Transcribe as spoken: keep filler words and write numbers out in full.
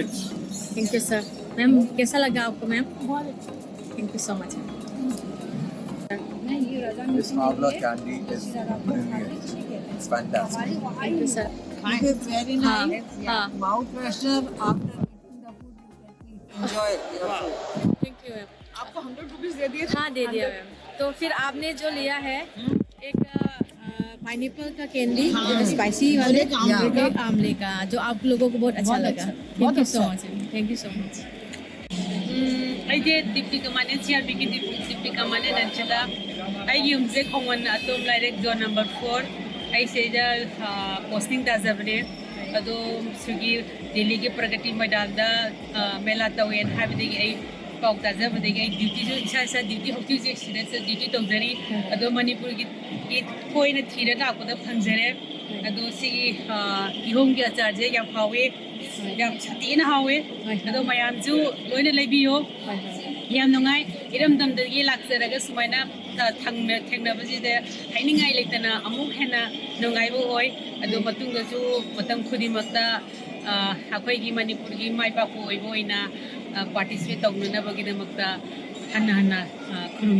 Thank you, sir. Ma'am, कैसा लगा आपको, ma'am? Thank you so much. This Amla candy is brilliant. It's fantastic. Thank you, sir. It is very हाँ, nice. हाँ. Mouth freshener after eating the food, you can enjoy your food. Thank you, ma'am. आपको hundred rupees दे दिए थे। हाँ, दे दिया, ma'am. तो फिर आपने जो लिया है एक पाइनएप्पल का कैंडी, स्पाइसी वाले, एक आमले का। एक आमले का, जो आप लोगों को बहुत अच्छा लगा. Thank you so much. Thank you so much. ꯎꯝ, ꯑꯩꯁꯦ ꯗꯤꯄꯤꯀꯥ ꯃꯥꯅꯦ, ꯁꯤ ꯑꯥꯔ ꯕꯤꯒꯤ ꯗꯤꯄꯤꯀꯥ ꯃꯥꯅꯦ ꯅꯟꯁꯤꯗ꯫ ꯑꯩꯒꯤ ꯌꯨꯝꯁꯦ ꯈꯣꯡꯃꯟ ꯑꯇꯣꯝ ꯂꯥꯏꯔꯦꯛ, ꯖꯣꯟ ꯅꯝꯕꯔ ꯐꯣꯔ꯫ ꯑꯩ ꯁꯤꯗꯩꯗ ꯄꯣꯁꯇꯤꯡ ꯇꯥꯖꯕꯅꯦ꯫ ꯑꯗꯣ ꯁꯤꯒꯤ ꯗꯤꯜꯂꯤꯒꯤ ꯄ꯭ꯔꯒꯇꯤ ꯃꯣꯏꯗꯥꯟꯗ ꯃꯦꯂꯥ ꯇꯧꯋꯦꯅ ꯍꯥꯏꯕꯗꯒꯤ, ꯑꯩ ꯄꯥꯎ ꯇꯥꯖꯕꯗꯒꯤ ꯑꯩ ꯗ꯭ꯌꯨꯇꯤꯁꯨ, ꯏꯁꯥ ꯏꯁꯥ ꯗ꯭ꯌꯨꯇꯤ ꯍꯧꯖꯤꯛ ꯍꯧꯖꯤꯛ ꯁꯤꯗ ꯗ꯭ꯌꯨꯇꯤ ꯇꯧꯖꯔꯤ꯫ ꯑꯗꯣ ꯃꯅꯤꯄꯨꯔꯒꯤ ꯀꯣꯏꯅ ꯊꯤꯔ ꯂꯥꯛꯄꯗ ꯐꯪꯖꯔꯦ꯫ ꯑꯗꯣ ꯁꯤꯒꯤ ꯀꯤꯍꯣꯝꯒꯤ ꯑꯆꯥꯔꯁꯦ ꯌꯥꯝ ꯍꯥꯎꯋꯦ, ꯌꯥꯝ ꯁꯥꯊꯤꯅ ꯍꯥꯎꯋꯦ꯫ ꯑꯗꯣ ꯃꯌꯥꯝꯁꯨ ꯂꯣꯏꯅ ꯂꯩꯕꯤꯌꯣ꯫ ꯌꯥꯝ ꯅꯨꯡꯉꯥꯏ꯫ ꯏꯔꯝꯗꯝꯗꯒꯤ ꯂꯥꯛꯆꯔꯒ ꯁꯨꯃꯥꯏꯅ ꯊꯪꯅ ꯊꯦꯡꯅꯕꯁꯤꯗ ꯍꯥꯏꯅꯤꯡꯉꯥꯏ ꯂꯩꯇꯅ ꯑꯃꯨꯛ ꯍꯦꯟꯅ ꯅꯨꯡꯉꯥꯏꯕ ꯑꯣꯏ꯫ ꯑꯗꯣ ꯃꯇꯨꯡꯗꯁꯨ ꯃꯇꯝ ꯈꯨꯗꯤꯡꯃꯛꯇ ꯑꯩꯈꯣꯏꯒꯤ ꯃꯅꯤꯄꯨꯔꯒꯤ ꯃꯥꯏ ꯄꯥꯛꯄ ꯑꯣꯏꯕ ꯑꯣꯏꯅ ꯄꯥꯔꯇꯤꯁꯤꯄꯦꯠ ꯇꯧꯅꯅꯕꯒꯤꯗꯃꯛꯇ ꯍꯟꯅ ꯍꯟꯅ ꯈꯨꯔꯨꯝ